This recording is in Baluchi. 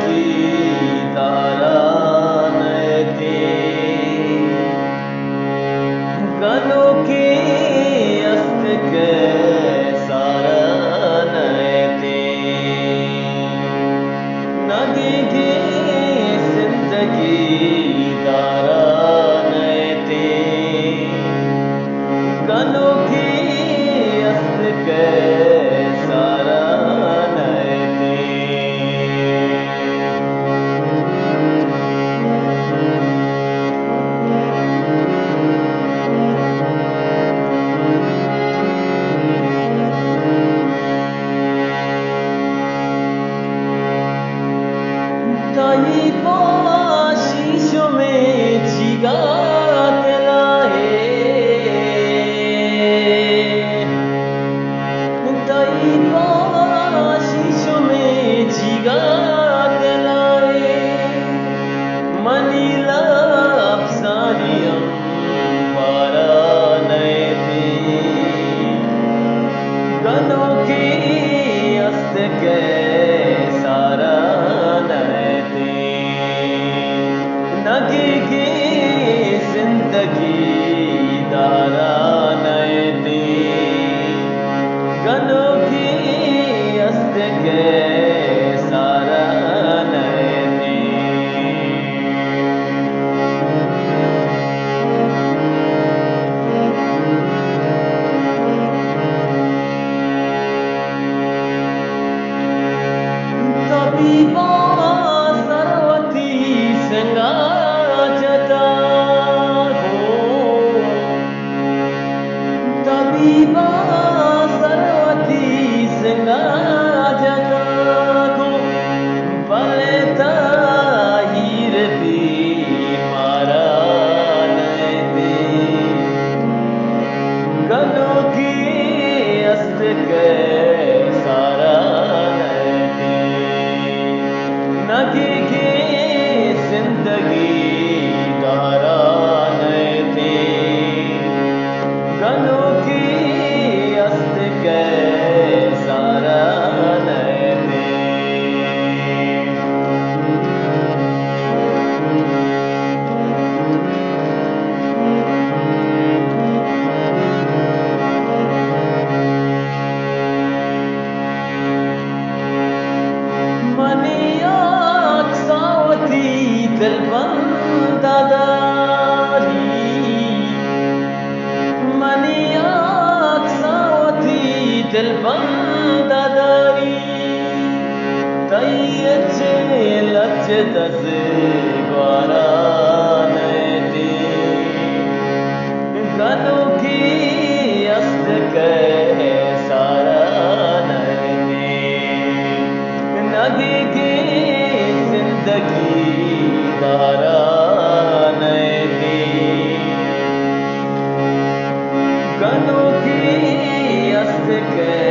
کی دارا نئیتی، گنوکی است کہ سارا نئیتی، نگیگی زندگی دارا نئیتی، گنوکی است کہ سارا نئیتی۔ تئی پاشی شمے جیگا تلائے، تئی پاشی شمے جیگا تلائے، منی لبزانی ہم پارا نئیتی، گنوکی است کہ سارا نئیتی، نگیگی زندگی دارا نئیتی، گنوکی است کہ سارا نئیتی۔ طبیباں سر وتی سنگا جتا گو، طبیباں سر وتی سنگا جتا گو، بلے تاہیر بیمارا نئیتی، گنوکی است کہ سارا نئیتی، نگیگی زندگی دارا نئیتی، گنوکی است کہ سارا نئیتی۔ منی عکساں وتی دلبند ءَ داری، منی عکساں وتی دلبند ءَ داری، تئی ہچ لج دز گوارا نئیتی۔ گنوکی است کہ سارا نئیتی، نگیگی زندگی دارا نئیتی، گنوکی است کہ